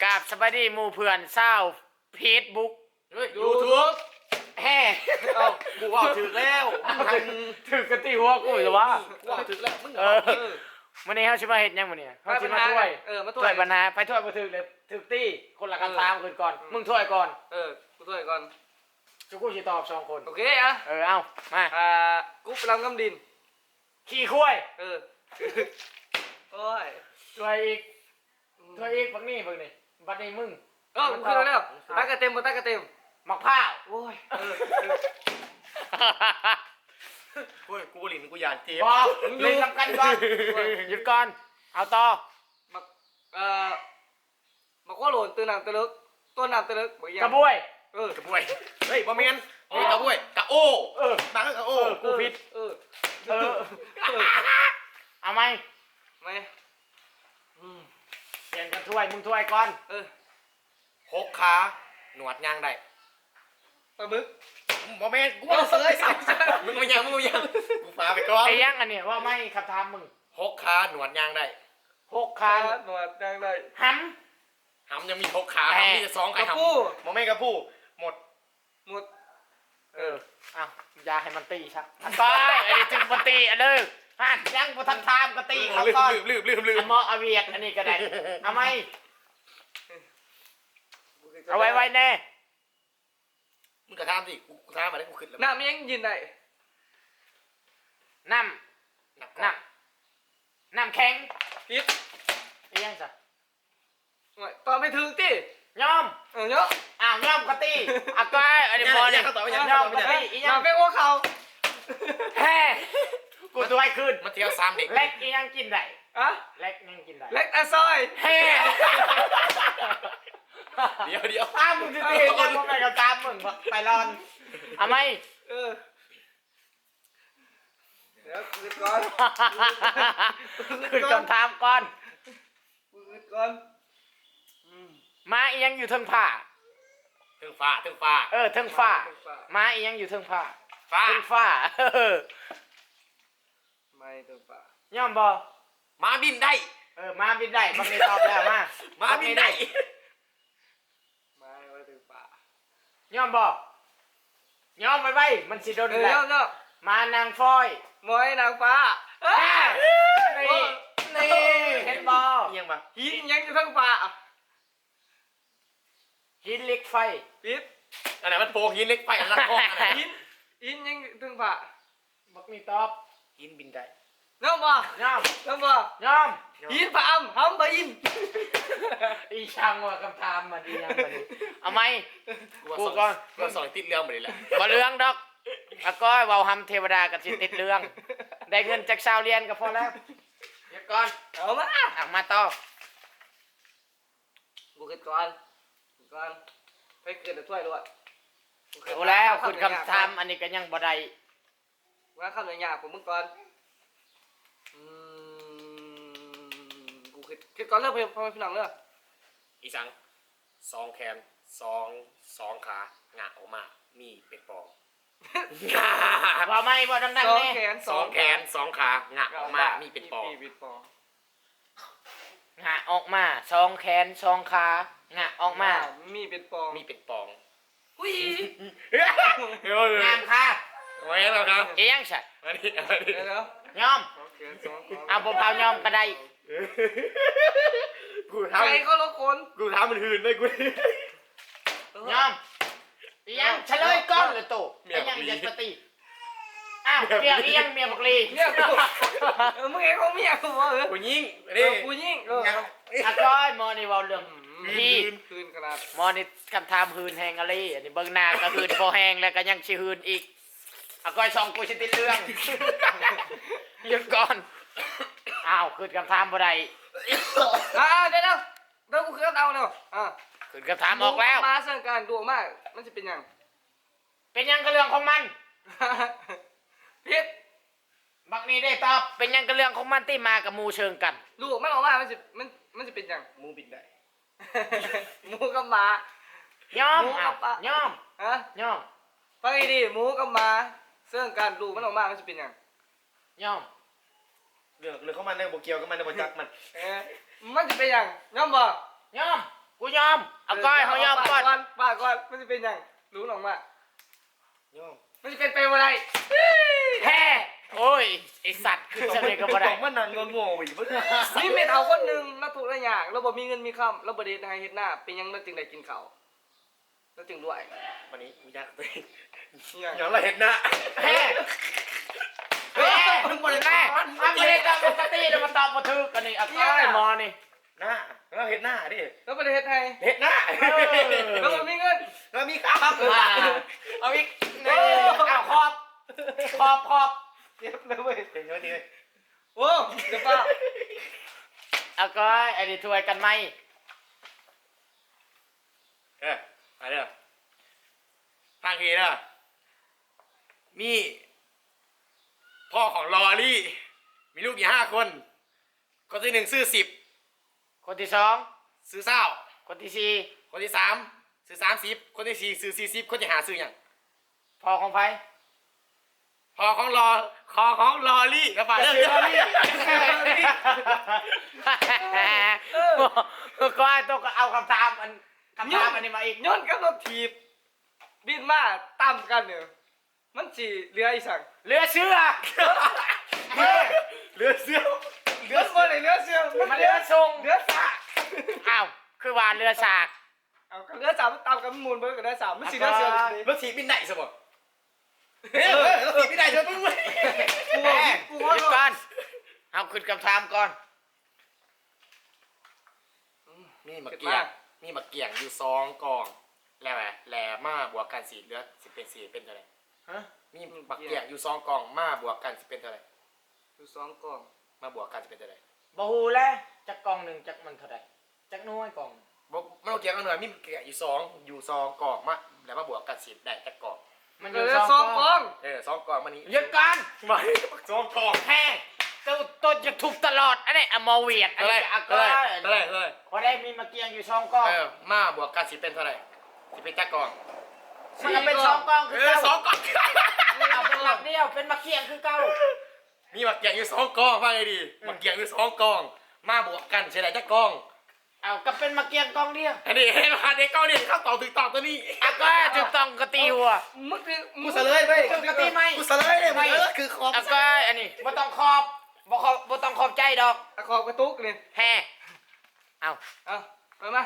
ກາບສະບາຍດີໝູ່ເພື່ອນຊາວເຟສບຸກ ເຮີ້ຍ ຢູທູບ ແຮ ເອົ້າ ກູເວົ້າຖືກແລ້ວ ມຶງຫັ້ນ ຖືກກະຕີຫົວກູຢູ່ຫວາ ກູເວົ້າຖືກແລ້ວ ມຶງ ເອີ ເວົ້າ ເອີ ມື້ນີ້ເຮົາຊິມາເຮັດຫຍັງມື້ນີ້? ເຮົາຊິມາຖ້ວຍ ເອີ ມາຖ້ວຍ ຖ້ວຍບັນຫາ ໃຜຖ້ວຍບໍ່ຖືກເລີຍຖືກຕີ ຄົນລະຄຳຖາມ ເອີ ຂຶ້ນກ່ອນ ອືມ ມຶງຖ້ວຍກ່ອນ ເອີ ກູຖ້ວຍກ່ອນ ສຸກູຊິຕອບສອງຄົນ ໂອເຄ ອ່ະ ເອີ ເອົາ ມາ ອ່າ ກຸບລຳກຳດິນ ຂີ້ຄວາຍ ເອີ ໂອ້ຍ ຖ້ວຍອີກ ອືມ ຖ້ວຍອີກ ບັກນີ້ ບັກນີ້ ບັດນີ້ມຶງ ເອີ ກູຂຶ້ນແລ້ວ ຕັກກະເຕັມ ບໍ່ຕັກກະເຕັມ ໝາກພ້າວ ໂອ້ຍ ເອີ ໂອ້ຍ ກູບໍ່ຫຼິ້ນ ກູຢ້ານເຈັບ ບໍ່ ຫຼິ້ນນຳກັນກ່ອນ ຢຸດກ່ອນ ເອົາຕໍ່ ໝາກ ເອີ ໝາກໂຄໂລນ ໂຕນ້ຳຕະເລິກ ໂຕນ້ຳຕະເລິກ ບັກອີ່ຫຍັງ ກະບວຍ ເອີ ກະບວຍ ເຮີ້ຍ ບໍ່ແມ່ນ ບໍ່ແມ່ນກະບວຍ ກະໂອ້ ເອີ ໝາກກະໂອ້ ເອີ ກູຜິດ ເອີ ເອີ ເອີ ເອົາໃໝ່ ໃໝ່ ອືມ ປ່ຽນກັນຖ້ວຍ ມຶງຖ້ວຍກ່ອນ ເອີ ຫົກຂາ ໜວດຍ່າງໄດ້ ປາໝຶກ ອືມ ບໍ່ແມ່ນ ກູເວົ້າເສີຍ ມຶງບໍ່ຍັງ ມຶງບໍ່ຍັງ ກູຟ້າໄປກ່ອນ ໄອ້ຫຍັງອັນນີ້ ເວົ້າໃໝ່ ຄຳຖາມມຶງ ຫົກຂາ ໜວດຍ່າງໄດ້ ຫົກຂາ ຂາ ໜວດຍ່າງໄດ້ ຫຳ ຫຳຍັງມີຫົກຂາ ແປະ ຫຳມີແຕ່ສອງຂາ ກະປູ ຫຳ ບໍ່ແມ່ນກະປູ ໝົດ ໝົດ ເອີ ເອີ ເອົ້າ ຢ່າໃຫ້ມັນຕີຊະ ອັນຕ້ອຍ ອັນນີ້ຖືກມັນຕີ ອັນເດີ ຫັ້ນ ຍັງບໍ່ທັນຖາມກໍຕີເຂົາກ່ອນ ລືມ ລືມ ລືມ ອັນເໝາະອາວຽດ ອັນນີ້ກໍໄດ້ ເອົາໃໝ່ ເອົາໄວໆແດ່ ມຶງກໍຖາມຊິ ກູຖາມມາໄດ້ ກູຄິດແລ້ວ ນ້ຳອີ່ຫຍັງເຢັນໄດ້? ນ້ຳ ນ້ຳ ນ້ຳ ນ້ຳແຂງ ຜິດ ອີ່ຫຍັງຊະ? ໂອ້ຍ ຕອບໃຫ້ຖືກຕິ ຍອມ ເອີ ຍອມ ອ້າວ ຍອມກໍຕີ ອາກອຍ ອັນນີ້ບໍ່ນີ້ ຍອມກໍຕີ ອີ່ຫຍັງ ນ້ຳແປ້ງຫົວເຂົ່າ ແຮ ກູຕົວໃຫ້ຄືນ ມາທ່ຽວສາມເດັກ ແລັກອີ່ຫຍັງກິນໄດ້? ຮະ ແລັກຫຍັງກິນໄດ້? ແລັກຕາຊອຍ ແຮ ດຽວໆ ອ້າວ ມຶງຊິຕີ ບໍ່ແມ່ນຄຳຖາມມຶງ ໄປລອນ ເອົາໃໝ່ ເອີ ດຽວຄິດກ່ອນ ຄິດຄຳຖາມກ່ອນ ຄິດກ່ອນ ອືມ ໝາອີ່ຫຍັງຢູ່ເທິງຟ້າ? ເທິງຟ້າ ເທິງຟ້າ ເອີ ເທິງຟ້າ ເທິງຟ້າ ໝາອີ່ຫຍັງຢູ່ເທິງຟ້າ? ຟ້າ ເທິງຟ້າ ໝາຢູ່ເທິງຟ້າ ຍອມບໍ່? ໝາບິນໄດ້ ເອີ ໝາບິນໄດ້ ບັກນີ້ຕອບແລ້ວ ມາ ໝາບິນໄດ້ ໝາໄວ້ເທິງຟ້າ ຍອມບໍ່? ຍອມໄວໆ ມັນຊິດົນ ເອີ ແລ້ວ ຍອມ ຍອມ ໝານາງຟອຍ ໝອຍນາງຟ້າ ເອີ ນີ້ ໂອ້ຍ ນີ້ ເຫັນບໍ່? ອີ່ຫຍັງວະ? ຫີນຫຍັງຢູ່ເທິງຟ້າ? ຫີນເຫຼັກໄຟ ຜິດ ອັນນັ້ນມັນໂພງຫີນເຫຼັກໄຟ ອັນນັ້ນເກາະ ຫີນ ຫີນຫຍັງເທິງຟ້າ? ບັກນີ້ຕອບ ຫີນບິນໄດ້ ຍອມບໍ່? ຍອມ ຍອມບໍ່? ຍອມ ຫີນພະອຳ ຫຳພະອິນ ອີ່ຫຍັງວະ ຄຳຖາມມັນອີ່ຫຍັງບັດນີ້ ເອົາໃໝ່ ກູກ່ອນ ກູສອນຕິດເລື່ອງບັດນີ້ແຫຼະ ບໍ່ເລື່ອງດອກ ອາກອຍ ເວົ້າຫຳເທວະດາກໍຊິຕິດເລື່ອງ ໄດ້ເງິນຈັກຊາວຫຼຽນກໍພໍແລ້ວ ຢຸດກ່ອນ ເອົາມາ ເອົາມາຕໍ່ ກູຄິດກ່ອນ ຄິດກ່ອນ ໃຜຄິດແລ້ວຖ້ວຍໂລດ ກູຄິດ ໂອ້ ແລ້ວ ຄິດຄຳຖາມອັນນີ້ກໍຍັງບໍ່ໄດ້ ວ່າຄຳຍາກໆ ພວກມຶງກ່ອນ ອືມ ກູຄິດ ຄິດກ່ອນເດີ ພໍ່ແມ່ພີ່ນ້ອງເດີ ອີ່ສັງ? ສອງແຂນ ສອງ ສອງຂາ ງະອອກມາ ມີເປັດປອງ ເວົ້າໃໝ່ ເວົ້າດັງໆແດ່ ສອງແຂນ ສອງຂາ ງະອອກມາ ມີເປັດປອງ ງະອອກມາ ສອງແຂນ ສອງຂາ ງະອອກມາ ມີເປັດປອງ ມີເປັດປອງ ອຸ້ຍ ງາມຄ່າ ແມ່ນແລ້ວຄັບ ອີ່ຫຍັງຊະ ມານີ້ ມານີ້ ຍອມ ເອົາ ບໍ່ເອົາຍອມກໍໄດ້ ກູຖາມ ໃຈຄົນລະຄົນ ກູຖາມມັນຫື່ນໄດ້ກູ ຍອມ ອີ່ຫຍັງ ເອີ ເຊີຍກ່ອນລະໂຕ ເປັນຫຍັງຈັກສະຕິ ອ້າວ ເມຍບັກລີ ເມຍອີ່ຫຍັງ ເມຍບັກລີ ເມຍກູ ເອີ ມຶງເຫັນຂອງເມຍກູບໍ່ ເອີ ຜູ້ຍິງ ເອີ ຜູ້ຍິງ ເອີ ອາກອຍ ໝໍນີ້ເວົ້າເລື່ອງ ອືມ ທີ່ ຫື່ນຂະໜາດ ໝໍນີ້ຄຳຖາມຫື່ນແຮງອີ່ຫຼີ ອັນນີ້ເບິ່ງໜ້າກໍຫື່ນພໍແຮງແລ້ວ ກໍຍັງຊິຫື່ນອີກ ອາກອຍ ສອງ ກູຊິຕິດເລື່ອງ ຢຸດກ່ອນ ອ້າວ ຄິດຄຳຖາມບໍ່ໄດ້ ອ່າ ດຽວໆ ດຽວ ກູຄິດຄຳຖາມແລ້ວ ອ່າ ຄິດຄຳຖາມອອກແລ້ວ ໝູກັບໝາເຊິ່ງກັນ ລູກອອກມາ ມັນຊິເປັນຫຍັງ? ເປັນຫຍັງກໍເລື່ອງຂອງມັນ ຜິດ ບັກນີ້ເດ້ຕອບ ເປັນຫຍັງກໍເລື່ອງຂອງມັນຕິ ໝາກັບໝູເຊິ່ງກັນ ລູກມັນອອກມາ ມັນຊິ ມັນ ມັນຊິເປັນຫຍັງ? ໝູບິນໄດ້ ໝູກັບໝາ ຍອມ ໝູກັບໝາ ຍອມ ຮະ? ຍອມ ຟັງດີໆ ໝູກັບໝາເຊິ່ງກັນ ລູກມັນອອກມາ ມັນຊິເປັນຫຍັງ? ຍອມ ເລື່ອງ ເລື່ອງຂອງມັນເດ້ ບໍ່ກ່ຽວກັບມັນເດ້ ບໍ່ຈັກມັນ ເອີ ມັນຊິເປັນຫຍັງ? ຍອມບໍ່? ຍອມ ບໍ່ຍອມ ອາກ້ອຍ ເຮົາຍອມກ່ອນ ປາດກ່ອນ ມັນຊິເປັນຫຍັງ ລຸນອອກມາ ຍອມ ມັນຊິເປັນໄປບໍ່ໄດ້ ແທ້ ໂອ້ຍ ໄອ້ສັດ ຄືຈັ່ງໃດກໍບໍ່ໄດ້ ຕ້ອງມານັ່ງໂງ່ໆອີກ ມີແມ່ເຖົ້າຄົນໜຶ່ງ ລາວທຸກລາຍາກ ລາວບໍ່ມີເງິນມີຄຳ ລາວບໍ່ໄດ້ເຮັດໄຮ່ເຮັດນາ ເປັນຫຍັງລາວຈຶ່ງໄດ້ກິນເຂົ້າ ລາວຈຶ່ງລວຍ ບັດນີ້ກູຢາກ ອີຫຍັງ ຫຍັງລະເຮັດນາ ແທ້ ແທ້ ມັນບໍ່ໄດ້ ມັນບໍ່ໄດ້ຕອບປົກກະຕິ ແລ້ວມັນຕອບບໍ່ຖືກ ອັນນີ້ ອາກ້ອຍ ໝໍນີ້ ນາ ລາວເຮັດນາເດ້ ລາວບໍ່ໄດ້ເຮັດໄຮ່ ເຮັດນາ ເອີ ລາວບໍ່ມີເງິນ ລາວມີຄຳ ເອົາອີກ ເອົາຂອບ ຂອບ ຂອບ ເຈັບເລີຍເວີຍ ເຈັບເລີຍເວີຍ ໂອ້ ຢ່າຟ້າວ ອາກ້ອຍ ອັນນີ້ຖ້ວຍກັນໄໝ ເອີ ໄປເດີ ຟັງດີເດີ ມີພໍ່ຂອງລໍລີ ມີລູກຢູ່ຫ້າຄົນ ຄົນທີໜຶ່ງຊື້ສິບ ຄົນທີສອງຊື້ຊາວ ຄົນທີສີ່ ຄົນທີສາມຊື້ສາມສິບ ຄົນທີສີ່ຊື້ສີ່ສິບ ຄົນທີຫ້າຊື້ຫຍັງ ພໍ່ຂອງໃຜ ພໍ່ຂອງລໍ ພໍ່ຂອງລໍລີ ກັບປາເດີ ເອີ ກໍໃຫ້ຕົກ ກໍເອົາຄຳຖາມອັນ ຄຳຖາມອັນນີ້ມາອີກ ຍົນກັບລົດຖີບ ບິນມາຕຳກັນນີ້ ມັນຊິເຫຼືອອີ່ຫຍັງ ເຫຼືອເຊືອກ ເຫຼືອເຊືອກ ມັນບໍ່ໄດ້ເຫຼືອເຊືອກ ມັນເຫຼືອສົ່ງ ເຫຼືອຊາກ ອ້າວ ຄືວ່າເຫຼືອຊາກ ເອົາ ກໍເຫຼືອຊາກ ມັນຕຳກັນ ມັນໝູນເບິດ ກໍເຫຼືອຊາກ ມັນຊິເຫຼືອເຊືອກ ລົດຖີບບິນໄດ້ຊະບໍ່ ເອີ ລົດຖີບບິນໄດ້ຊະ ມຶງ ກູ ກູ ຢຸດກ່ອນ ເຮົາຄິດຄຳຖາມກ່ອນ ມີໝາກກ້ຽງ ມີໝາກກ້ຽງຢູ່ສອງກອງ ແລ້ວ ແລ້ວມາບວກກັນຊິເຫຼືອ ຊິເປັນ ຊິເປັນເທົ່າໃດ ຮະ ມີໝາກກ້ຽງຢູ່ສອງກອງ ມາບວກກັນຊິເປັນເທົ່າໃດ ຢູ່ສອງກອງ ມາບວກກັນຊິເປັນເທົ່າໃດ ບໍ່ຮູ້ແຫຼະ ຈັກກອງໜຶ່ງຈັກມັນເທົ່າໃດ ຈັກໜ່ວຍກອງ ບໍ່ ມັນບໍ່ກ່ຽວກັບໜ່ວຍ ມີໝາກກ້ຽງຢູ່ສອງ ຢູ່ສອງກອງ ມາ ແລ້ວມາບວກກັນຊິໄດ້ຈັກກອງ ມັນຢູ່ສອງກອງ ເອີ ສອງກອງ ມັນນີ້ ຢຸດກ່ອນ ສອງກອງ ແທ້ ໂຕ ໂຕຈະທຸບຕະຫຼອດ ອັນນີ້ ອາໝໍຫວຽດ ອັນນີ້ ເທົ່າໃດ ເທົ່າໃດ ເທົ່າໃດ ບໍ່ໄດ້ມີໝາກກ້ຽງຢູ່ສອງກອງ ເອີ ມາບວກກັນຊິເປັນເທົ່າໃດ ຊິເປັນຈັກກອງ ມັນກໍເປັນສອງກອງຄືເກົ່າ ເອີ ສອງກອງ ເອົາເປັນຫຼັກດຽວ ເປັນໝາກກ້ຽງຄືເກົ່າ ມີໝາກກ້ຽງຢູ່ສອງກອງ ຟັງໃຫ້ດີ ໝາກກ້ຽງຢູ່ສອງກອງ ມາບວກກັນຊິໄດ້ຈັກກອງ ເອົາ ກໍເປັນໝາກກ້ຽງກອງດຽວ ອັນນີ້ເຫັນວ່າເດັກເກົ້ານີ້ ຄຳຕອບຖືກຕ້ອງຕົວນີ້ ອາກ້ອຍ ຖືກຕ້ອງກໍຕີຫົວ ມຶງຄື ກູສະເລີຍເວີຍ ເຈົ້າກໍຕີໄມ້ ກູສະເລີຍເລີຍ ເອີ ຄືຂອບ ອາກ້ອຍ ອັນນີ້ ບໍ່ຕ້ອງຂອບ ບໍ່ຂອບ ບໍ່ຕ້ອງຂອບໃຈດອກ ອາ ຂອບກະຕຸກນີ້ ແຮ ເອົາ ເອົາ ມາ ມາ